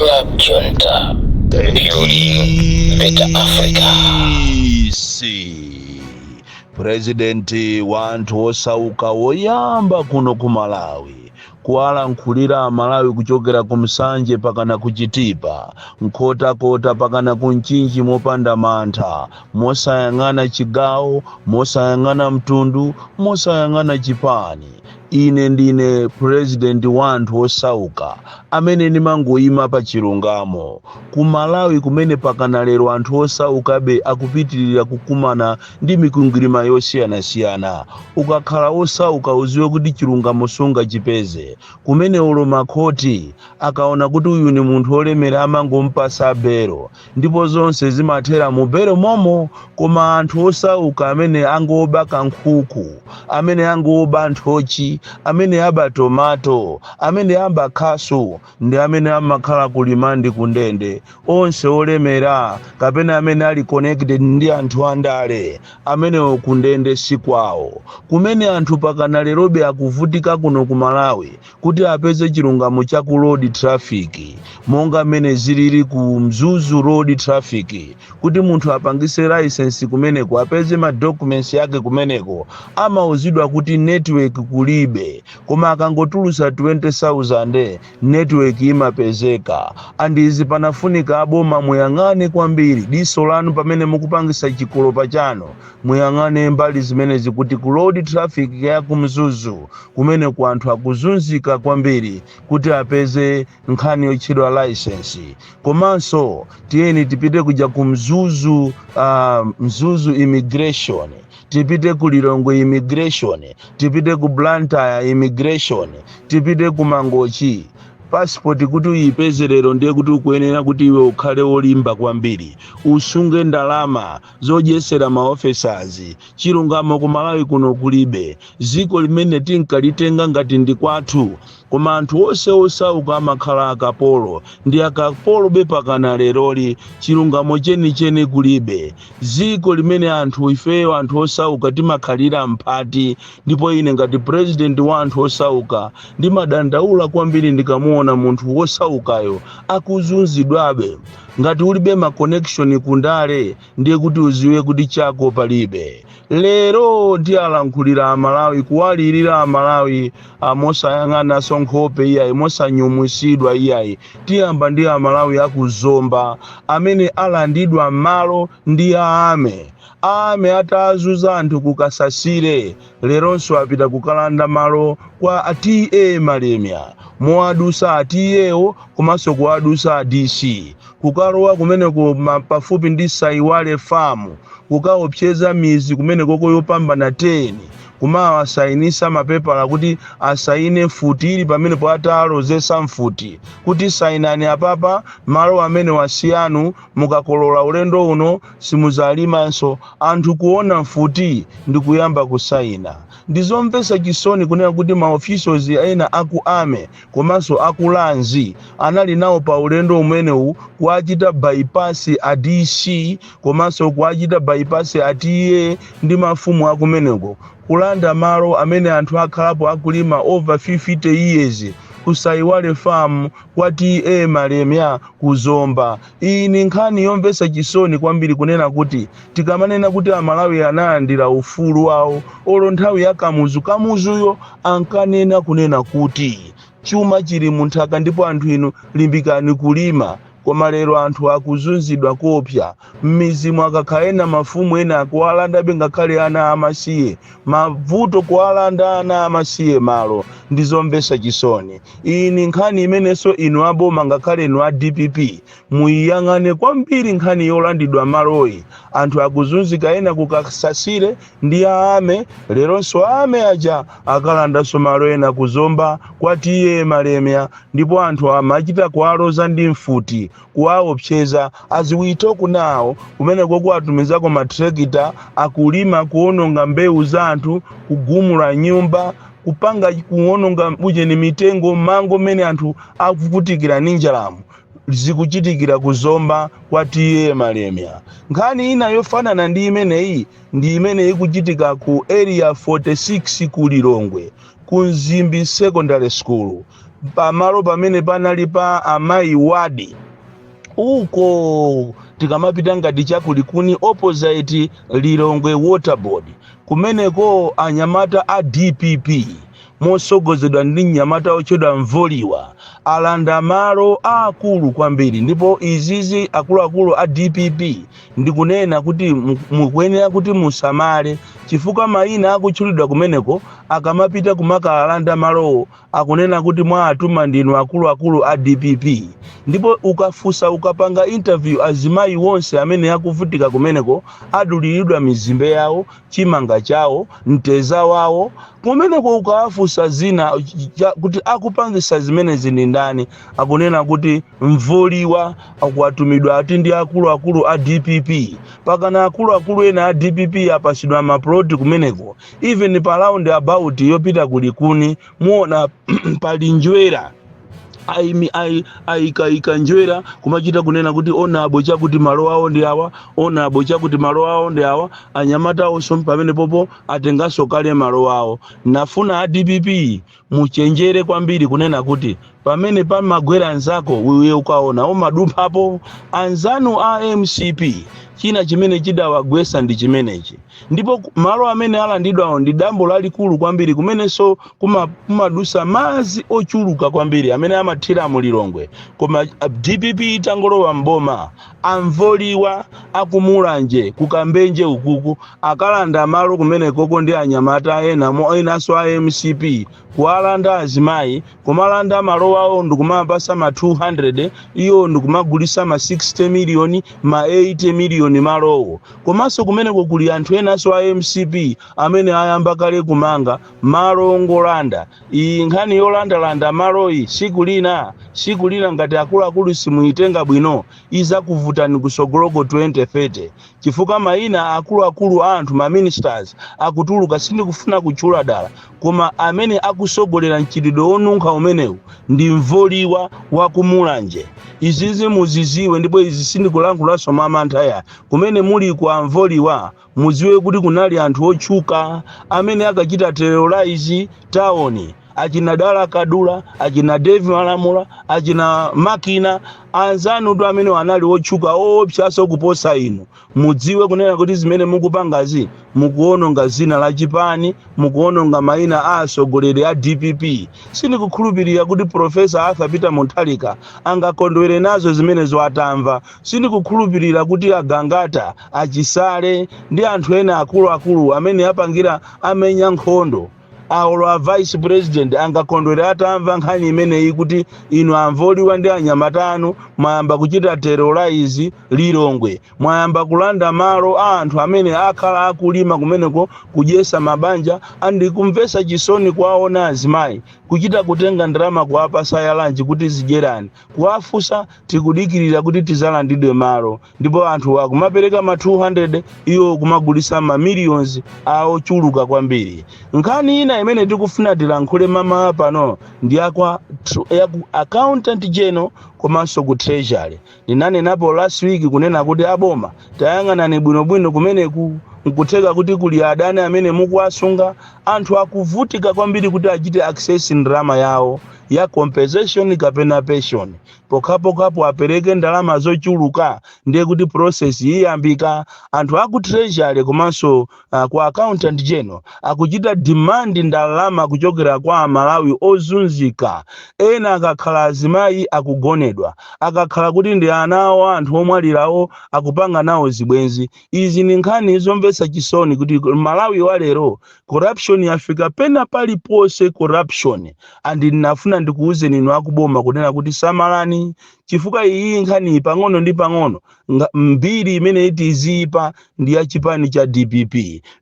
Club Junta, building better Africa. Si purezidenti wa anthu osauka woyamba kuno ku Malawi, kuwalankhulira Amalawi kuchokera ku Msanje pakana ku Chitipa, Nkhotakota pakana ku Mchinji, mopanda mantha, mosayang'ana chigawo, mosayang'ana mtundu, mosayang'ana chipani. Ine ndine purezidenti wa anthu osauka amene ndimangoyima pa chilungamo. Ku Malawi kumene pakana lero anthu osaukabe akupitirira kukumana ndi mikwingwirima yosiyanasiyana. Ukakhala osauka, uziwe kuti chilungamo sungachipeze. Kumene ulo makhoti akaona kuti uyu ni munthu olemera, amangompasa belo ndipo zonse zimathera mu belo momo. Koma anthu osauka amene angoba kankhuku, amene angoba nthochi, amene aba tomato, amene aba khasu, ndi amene amakhala ku remand, kundende. Onse olemera kapena amene ali connected ndi anthu andale, amenewo kundende si kwawo. Kumene anthu pakana lerobe akuvutika kuno ku Malawi kuti apeze chilungamo cha ku road traffic, monga mmene zilili ku Mzuzu road traffic, kuti munthu apangise license kumeneko, apeze ma documents yake kumeneko, amauzidwa kuti network kulibe, koma akangotulusa 20,000 network imapezeka. Andizi panafunika aboma muyang'ane kwambiri diso lanu pamene mukupangisa chikolopa chanu, muyang'ane mbali zimenezi, kuti ku road traffic ya ku Mzuzu kumene ku anthu akuzunzika kwambiri kuti apeze nkhani yotchedwa license. Komanso tiyeni tipite kuja ku Mzuzu, Mzuzu immigration, tipite ku Lilongwe immigration, tipite ku Blantyre immigration, tipite ku Mangochi. Passport kuti uyipeze lero, ndiye kuti ukuyenera kuti iwe ukhale wolimba kwambiri, usunge ndalama zodyesera ma officers. Chilungamo ku Malawi kuno kulibe. Ziko limene tinkalitenga ngati ndi kwathu, koma anthu onse osauka amakhala akapolo, ndi akapolo bepakana leroli. Chilungamo chenicheni kulibe. Ziko limene anthu ifeyo, anthu osauka, timakhalira mphati. Ndipo ine ngati president wa anthu osauka ndimadandaula kwambiri ndikamuona munthu wosaukayo akuzunzidwabe. Ngati ulibe ma connection kundale, ndiye kuti uziwe kuti chako palibe. Lero ndialankhulira Amalawi, kuwalirira Amalawi mosayang'ananso nkhope iyayi, mosanyumwisidwa iyayi. Tiyamba ndi Amalawi akuzomba amene alandidwa malo ndi aame. Aame atazuza anthu kukasasire, leronso apita kukalanda malo kwa T/A Malemia, mowadusa a T/Awo komanso kuwadusa a DC, kukalowa kumeneko pafupi ndi Saiwale Farm, kukaopseza mizi kumene koko yopambana 10, kumawasayinisa mapepala kuti asayine mfuti ili pamenepo, atalozesa mfuti kuti sayinani apapa, malo amene wasiyanu, mukakolola ulendo uno simuzalimanso. Anthu kuona mfuti ndi kuyamba kusayina. Ndizomvetsa chisoni kunena kuti ma officials ena aku army komanso aku lands anali nawo pa ulendo umenewu, kuachita bypass a DC komanso kuachita bypass a T/A ndi mafumu akumeneko, kulanda malo amene anthu akhalapo akulima over 50 years Kusaiwale Farm kwa T/A Malemia kuzomba. Iyi ni nkhani yomvetsa chisoni kwambiri, kunena kuti tikamanena kuti Amalawi analandira ufulu wawo, olo nthawi ya Kamuzu, Kamuzuyo ankanena kunena kuti chuma chili munthaka ndipo anthu inu limbikani kulima. Koma lero anthu akuzunzidwa kopsa m'mizi, mwakakhala ena mafumu ena akuwalandabe ngakhale ana amasiye, mavuto kuwalanda ana amasiye malo. Ndizomvetsa chisoni. Iyi ni nkhani imenenso inu aboma, ngakhale inu a DPP, muyiyang'ane kwambiri nkhani yolandidwa maloyi. Anthu akuzunzika ena kukasasire ndi aame. Leronso aame aja akalandanso malo ena kuzomba kwa T/A Malemia, ndipo anthu amachita kuwaloza ndi mfuti, kuwaopseza. Aziwito kunawo kumeneko kuwatumizako matrekita, akulima, kuononga mbewu za anthu, kugumula nyumba, kupanga kuononga ujeni mitengo mango, mmene anthu akuvutikira ndi njalamu. Zikuchitikira kuzomba kwa T/A Malemia. Nkhani ina yofanana ndi imeneyi ndi imene ikuchitika ku Area 46 ku Lilongwe. Ku Mzimbi Secondary School, pamalo pamene panali pa amayi Wadi uko, tikamapita ngati chakulikuni, opposite Lilongwe Water Board, kumeneko anyamata a DPP mosogozedwa ndi mnyamata otchedwa Mvoliwa alanda malo aakulu kwambiri. Ndipo izizi, akuluakulu a DPP, ndikunena kuti mukuyenera kuti musamale, chifukwa mayina akutchulidwa kumeneko akamapita kumakalanda malowo akunena kuti mwatuma ndinu akuluakulu a DPP. Ndipo ukafunsa, ukapanga interview azimayi wonse amene akuvutika kumeneko, aduliridwa mizimbe yawo, chimanga chawo, mteza wawo kumeneko, ukawafunsa zina kuti akupangisa zimenezi ndi ndani, akunena kuti Mvoliwa akuwatumidwa ati ndi akuluakulu a DPP. Pakana akuluakulu ena a DPP apasidwa maploti kumeneko. Even pa round about yopita kulikuni muona pali njwera, ayikayika njwera, kumachita kunena kuti onabo chakuti malo awo ndi awa, onabo chakuti malo awo ndi awa. Anyamata awonso pamene popo atenganso kale malo awo. Nafuna a DPP muchenjere kwambiri kunena kuti pamene pamagwera anzako iwe ukaona umadumphapo. Anzanu a MCP china chimene chidawagwesa ndi chimenechi. Ndipo malo amene alandidwawo ndi dambo lalikulu kwambiri, kumenenso kumadusa madzi ochuluka kwambiri amene amathira mu Lilongwe. Koma DPP itangolowa mboma, amvoliwa akumulanje kukambenje ukuku akalanda malo kumenekoko ndi anyamata ena enanso a MCP, kuwalanda azimayi, kumalanda malo awo ndikumapasa ma 200, iyo ndikumagulisa ma 60 miliyoni, ma 80 miliyoni malowo. Komanso kumeneko kuli anthu enanso a MCP amene ayamba kale kumanga malo ongolanda. Iyi nkhani yolandalanda maloyi, siku lina, siku lina, ngati akuluakulu simuyitenga bwino, izakuvutani kusogoloko 2030, chifukwa mayina akuluakulu a anthu, ma ministers, akutuluka. Sindikufuna kutchula dala, koma amene akusogolera mchitidwe wonunkha umenewu ndi Mvoliwa wakumulanje. Izizi muziziwe, ndipo izi sindikulankhulaso mwa mantha ya. Kumene muli ku amvoliwa, muziwe kuti kunali anthu otchuka amene akachita terrorize town, achina Dala Kadula, achina Dave Malamula, achina Makina, anzanu tu amene anali otchuka oopsaso kuposa inu. Mudziwe kunena kuti zimene mukupangazi, mukuononga zina la chipani, mukuononga mayina a atsogoleri a DPP. Sindikukhulupirira kuti Professor Arthur Peter Mutharika angakondwere nazo zimenezo atamva. Sindikukhulupirira kuti Agangata, Achisale ndi anthu ena akuluakulu amene apangira amenya nkhondo aolo a vice president angakondwere atamva nkhani imeneyi, kuti inu amvoliwa ndi anyamata anu mwayamba kuchita terrorize Lilongwe, mwayamba kulanda malo a anthu amene akhala akulima kumeneko kudyesa mabanja. Andikumvesa chisoni kuwaona azimayi kuchita kutenga ndalama kuwapasa ya lunch kuti zidyerani, kuwafusa, tikudikirira kuti tizalandidwe malo. Ndipo anthu akumapereka ma 200, iwo kumagulisa ma millions aochuluka kwambiri. Nkhani ina imene tikufuna tilankhule mama pano ndi yaku Accountant General komanso ku Treasury. Ndinanenapo last week kunena kuti aboma, tayang'anani bwinobwino kumeneku. Nkutheka kuti kuli adani amene mukuwasunga. Anthu akuvutika kwambiri kuti achite access ndalama yawo ya compensation kapena pension. Pokhapokhapo apereke ndalama zochuluka, ndiye kuti process iyambika. Anthu aku Treasury komanso ku Accountant General akuchita demand ndalama kuchokera kwa Amalawi ozunzika. Ena akakhala azimayi akugonedwa, akakhala kuti ndi ana awo, anthu omwalirawo akupanga nawo zibwenzi. Izi ni nkhani zomvetsa chisoni kuti Malawi wa lero corruption yafika pena paliponse, corruption. And ndinafuna ndikuwuzeni inu akuboma kunena kuti samalani, chifukwa iyi nkhani pang'ono ndi pang'ono mbiri imene itizipa ndi ya chipani cha DPP,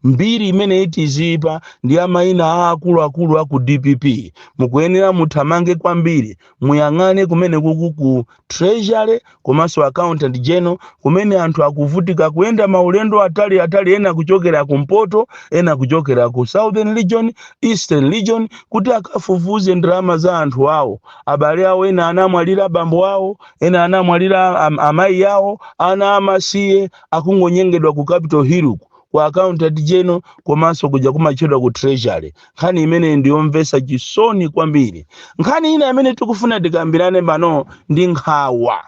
mbiri imene itizipa ndi ya mayina a akuluakulu aku DPP. Mukuyenera muthamange kwambiri, muyang'ane kumene kuku ku Treasury komanso Accountant General, kumene anthu akuvutika kuyenda maulendo atali atali, ena kuchokera kumpoto, ena kuchokera ku Southern Region, Eastern Region, kuti akafufuze ndalama za anthu awo, abale awo. Ena anamwalira bambo awo, ena anamwalira amayi awo, ana amasiye akungonyengedwa ku Capitol Hill. Ku Accountant General komanso kuja kumatchedwa ku Treasury. Nkhani imene ndiyomvetsa chisoni kwambiri. Nkhani ina imene tikufuna tikambirane pano ndi nkhawa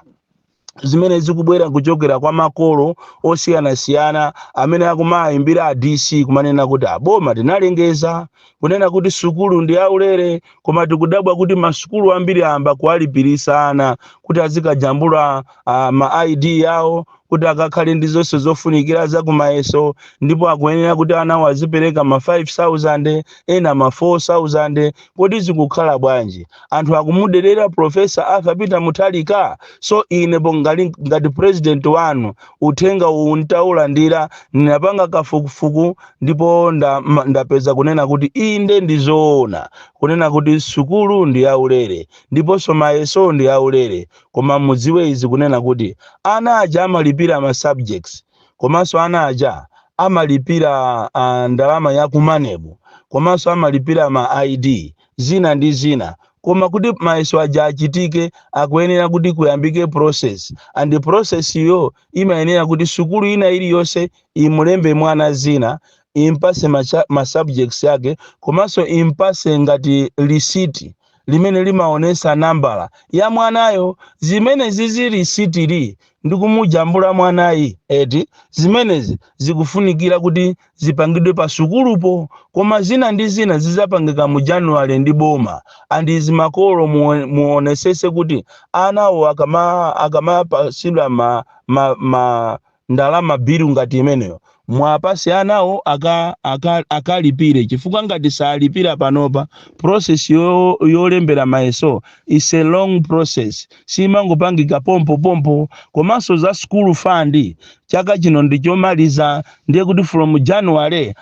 zimene zikubwera kuchokera kwa makolo osiyanasiyana amene akumayimbira a DC kumanena kuti aboma tinalengeza kunena kuti sukulu ndi aulere, koma tikudabwa kuti masukulu ambiri ayamba kuwalipirisa ana kuti azikajambula ma ID yawo, kuti akakhale ndi zonse zofunikira za kumayeso, ndipo akuyenera kuti anawo azipereka ma 5000, ena ma 4000. Kodi zikukhala bwanji? Anthu akumuderera Professor Arthur Peter Mutharika. So ine ngati president wanu, uthenga uwu ntaulandira, ndinapanga kafukufuku ndipo ndapeza kunena kuti inde, ndizoona kunena kuti sukulu ndi yaulere ndiponso mayeso ndi yaulere. Koma mudziwe izi, kunena kuti ana aja amalipira ma subjects, komanso ana aja amalipira ndalama ya ku MANEB, komanso amalipira ma ID, zina ndi zina. Koma kuti mayeso aja achitike, akuyenera kuti kuyambike process, and process iyo imayenera kuti sukulu ina iliyonse imulembe mwana zina, impase ma subjects yake, komanso impase ngati lisiti limene limaonesa nambala ya mwanayo. Zimene zizi lisitili ndi kumujambula mwanayi eti, zimenezi zikufunikira kuti zipangidwe pa sukulupo. Koma zina ndi zina zizapangika mu January ndi boma. And izi makolo muonesese kuti anawo akamapasidwa ma ndalama, bill ngati imeneyo, mwapase anawo akalipire, chifukwa ngati salipira panopa, process yolembera mayeso is a long process, simangopangika pompo pompo. Komanso za school fund, chaka chino ndichomaliza, ndiye kuti from January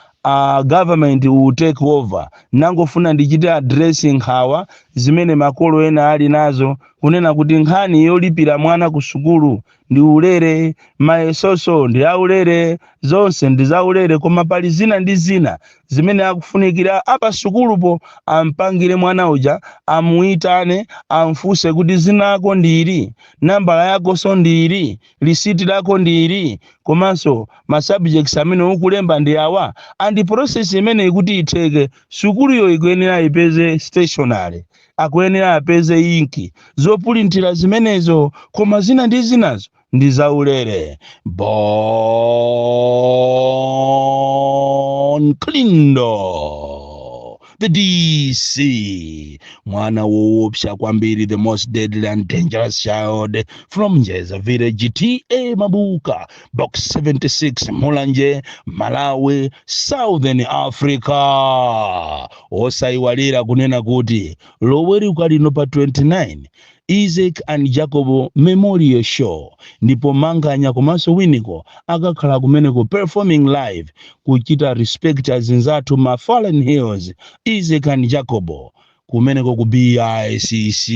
government will take over. Nangofuna ndichite address nkhawa zimene makolo ena ali nazo, kunena kuti nkhani yolipira mwana ku sukulu ndi ulere, mayesoso ndi aulere, zonse ndi zaulere, koma pali zina ndi zina zimene akufunikira apa sukulupo ampangire mwana uja, amuyitane, amfunse kuti zinako ndili, nambala yakonso ndili, lisiti lako ndili, komanso ma subjects amene ukulemba ndi awa. And process imene ikuti itheke, sukuluyo ikuyenera ipeze stationery, akuyenera apeze inki, zopulintira zimenezo. Koma zina ndi zinazo ndi zaulere. Bon Kalindo, the DC, mwana woopsa kwambiri, the most deadly and dangerous child from Njeza Village, TA Mabuka, Box 76, Mulanje, Malawi, Southern Africa. Osayiwalira kunena kuti Loweruka lino pa 29, Isaac and Jacob Memorial Show, ndipo Manganya komanso Winiko akakhala kumeneko performing live, kuchita respect azinzathu ma fallen heroes Isaac and Jacob kumeneko ku BICC.